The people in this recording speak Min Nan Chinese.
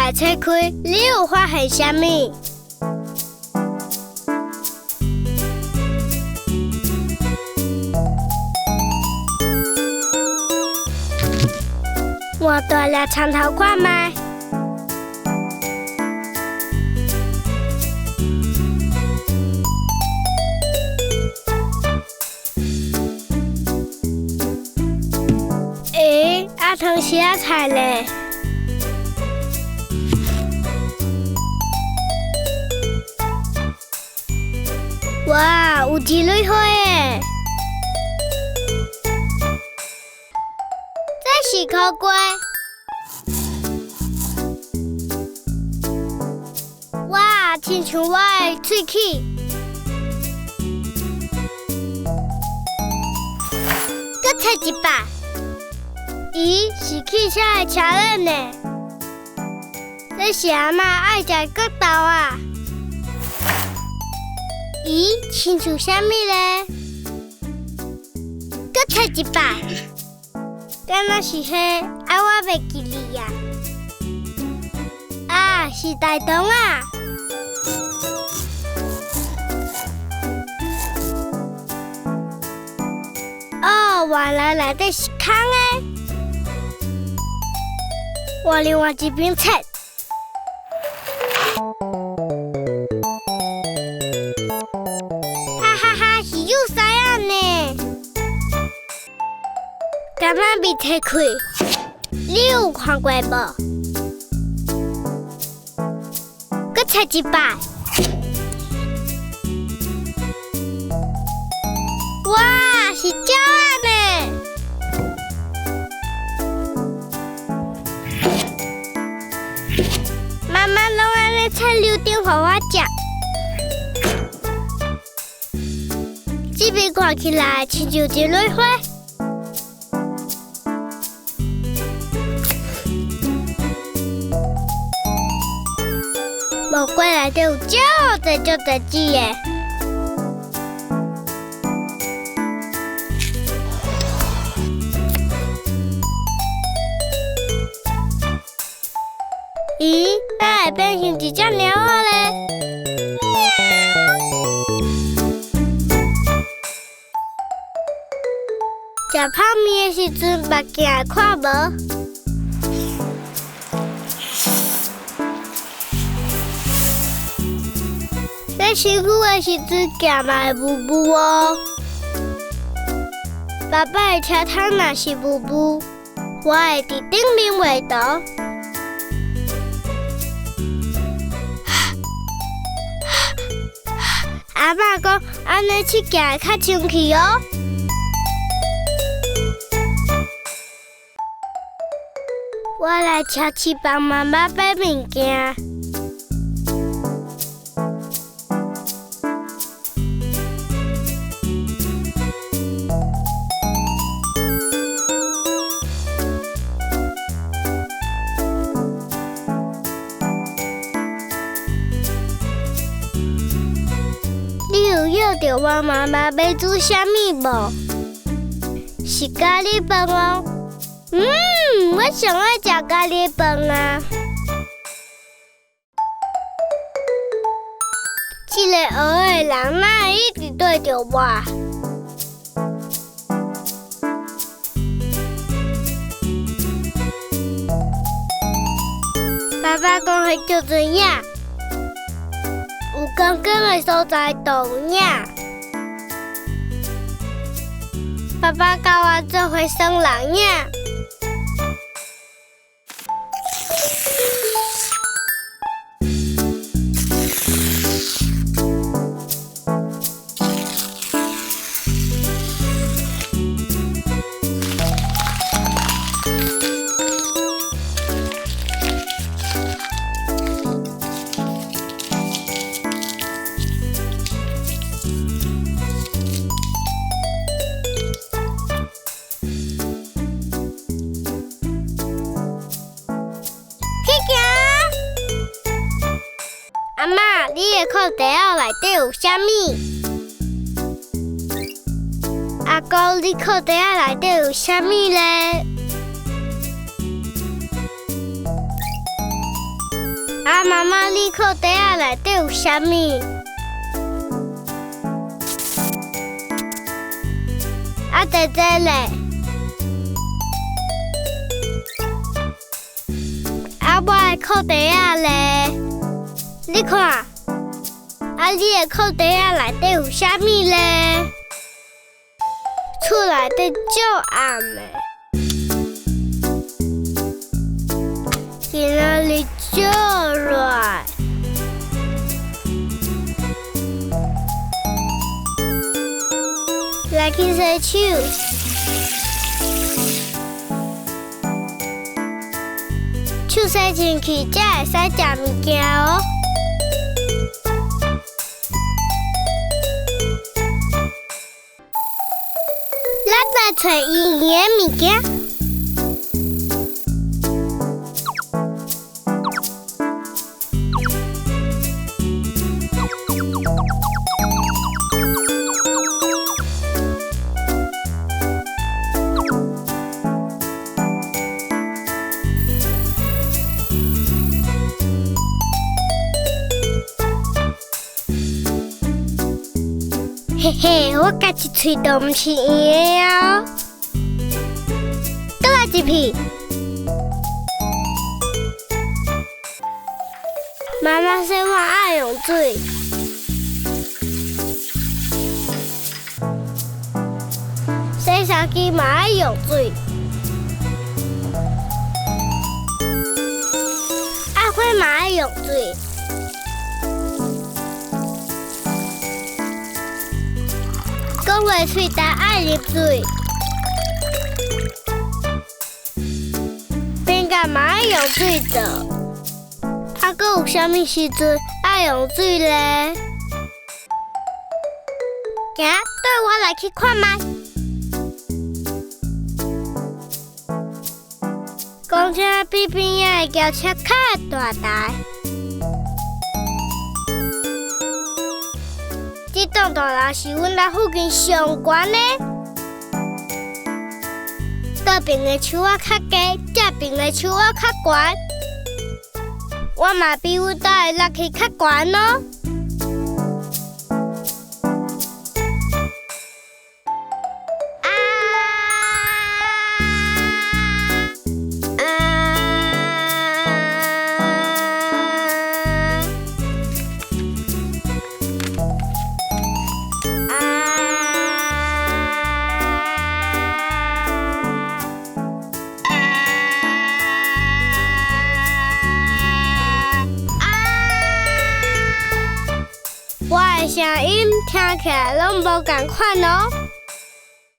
來切開，你有發現啥物？換大粒蔥頭看覓。欸，阿湯匙仔菜咧？哇，有一蕊花的！這是苦瓜。哇，親像我的喙齒。閣切一擺。咦，是汽車的車輪呢？這是阿嬤愛食的骨頭啊！咦，親像啥物咧？閣切一擺，敢若是彼，啊，我袂記得啊。啊，是大腸啊！哦，原來內底是空的。換另外一邊切。哈哈哈，是幼獅仔呢！柑仔未切開，你有看過無？閣切一擺。哇，是鳥仔呢！媽媽攏按呢切柳丁予我食。這邊看起來親像一蕊花。木瓜內底有足濟足濟籽的。咦，哪會變成一隻貓仔咧？喵！食泡麵的時陣，目鏡會看無。洗身軀的時陣，行嘛會霧霧哦。爸爸的車窗若是霧霧，我會佇頂面畫圖。阿嬤講，按呢拭鏡會較清氣哦。我來超市幫媽媽買物件。你有約著我媽媽欲煮啥物無？是咖喱飯哦。我上愛食咖喱飯啊！這个黑的人哪會一直對著我？爸爸講彼叫做影，有光光的所在就有影。爸爸教我做伙耍人影。阿嬤，你的褲袋仔內底有啥物？阿公，你褲袋仔內底有啥物咧？媽媽，你褲袋仔內底有啥物？啊，姐姐咧？啊，我的褲袋仔咧？你看，啊，你的褲袋仔內底有啥物咧？厝內底足暗的，今仔日足熱。來去洗手，手洗清氣才會使食物件哦。咱來揣圓圓的物件。嘿嘿，我家一喙都毋是圆的哦。閣來一片。媽媽洗碗愛用水，洗衫機嘛愛用水。阿花嘛愛用水。講話喙焦愛啉水，餅乾嘛愛用水做。啊，閣有啥物時陣愛用水咧？行，綴我來去看覓。公車比邊仔的轎車較大台。這棟大樓是阮家附近上懸的。倒爿的樹仔較低，這爿的樹仔較懸。我嘛比阮兜的落去較懸哦。我的聲音聽起來攏無仝款哦。